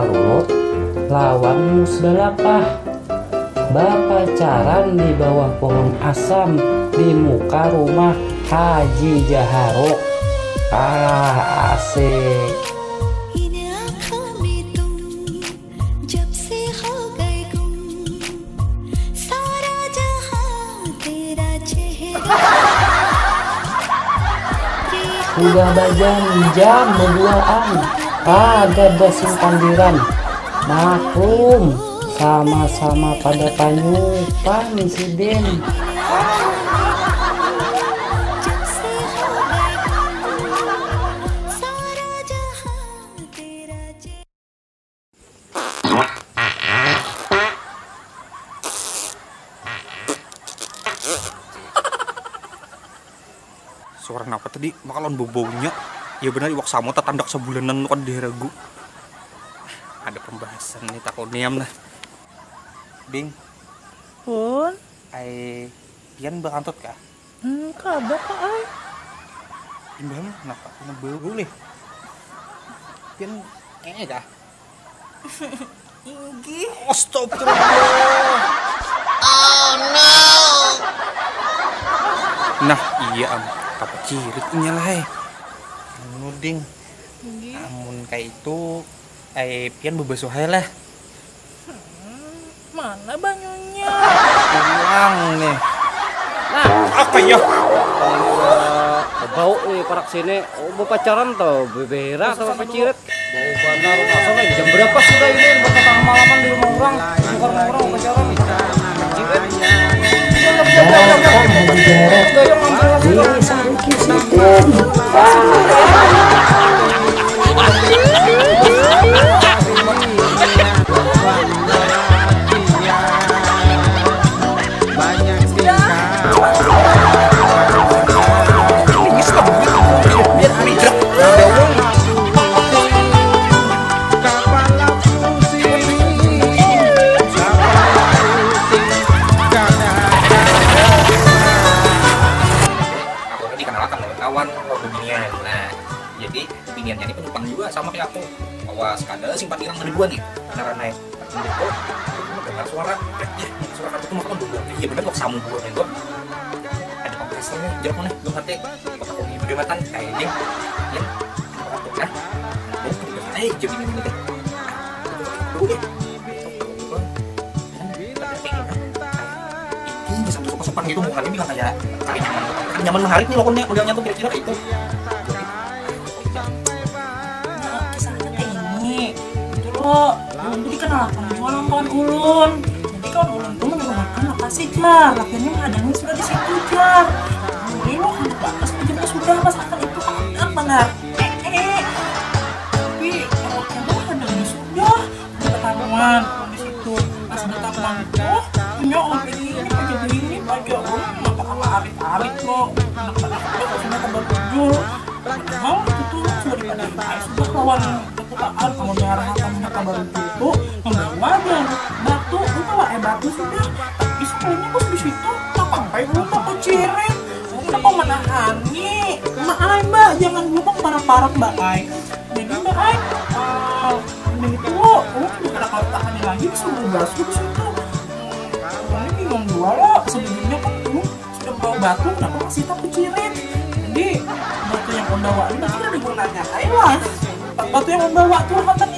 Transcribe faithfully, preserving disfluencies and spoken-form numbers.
Rulut lawan Mus Balapah bapacaran di bawah pohon asam di muka rumah Haji Jaharuk. Ah, asik. Sudah bajam-jam beduaan, kada basimpandiran. Maklum, sama-sama pada panyupan sidin. Suara napa tadi? Maka lawan bau-baunya. Ya benar, iwak samo tatandak sabulanan tu kada diharagu. Ada pembahasan nih, takuniam nah. Ding. Pun. Ai, pian bakantut kah? Hmm, kada kah ai. Imbahnya napa? Kena bau lih. Pian ee kah? Inggih. Astagfirullah. Oh no. Nah, iya am, apa cirit punya lah eh. Anu ding. Inggih. Amun kayak itu, eh pian bebasuh aja lah. Hmm, mana banyunya? Pulang nih. Nah, apa ya? Bau nih parak sini. Oh, mau pacaran tuh, beberak sama pacirit. Bau banar, masa nih? Jam berapa sudah ini? Udah tengah malaman di rumah orang. Bukan rumah orang, pacaran. Pacirit. Udah, udah, udah, udah, udah. Udah, yuk, ngambil lagi. Ini sakit sih. Aku tadi kenalakan dengan kawan, oh, beginian. Nah, jadi biniannya ini penumpang juga sama kayak aku. Awas kada simpan hilang dari dua nih. Karena naik. Dengar suara, eh, suara kartu tuh makan dulu. Iya bener kok, sama buat itu. Ada kompresornya, jeruk mana? Belum hati. Kota kopi gede matan, kayak ini. Ya, kartu nah. Belum hati, eh, jadi ini deh. Dulu deh. Ini sampai sopan-sopan gitu, mukanya bilang kayak, kayak nyaman. Nyaman menarik nih lakonnya, modelnya tuh kira-kira kayak itu. Nah, kisahnya kayak ini. Itu loh, ulun tuh dikenalakan jua lawan kawan ulun. Jadi kawan ulun tuh menyuruhakan lokasi jar, lakiannya menghadangnya sudah di situ jar. Mulai loh, handak batas bujurnya sudah, pas akan itu handak banar. Eh, eh. Tapi lakiannya menghadangnya sudah, udah ketahuan ulun di situ. Pas udah ketahuan tuh, punya ulun ini aja, ini aja, ulun kenapa kalah arit-arit loh. Anak-anak udah sudah kabar bujur. Padahal itu tuh sudah dipadahi ai sudah lawan ketuaan, amun mihara hatam nya kabar itu mambawa jar batu, itu lah ai batu sudah. Tapi sakalinya pas di situ, napa ai ulun takucirit, ulun napa manahani. Mbak ai, mbak, jangan dulu pang parak-parak, mbak ai. Jadi mbak ai, eh, mending itu lo, ulun kada kawa tahani lagi, disuruh basuh di situ. Ulun bingung jua lo, sebujurnya kan ulun sudah membawa batu, kenapa masih takucirit? Jadi batu yang ulun bawa ini berarti kada gunanya ai lah. Batu yang ulun bawa tuh handak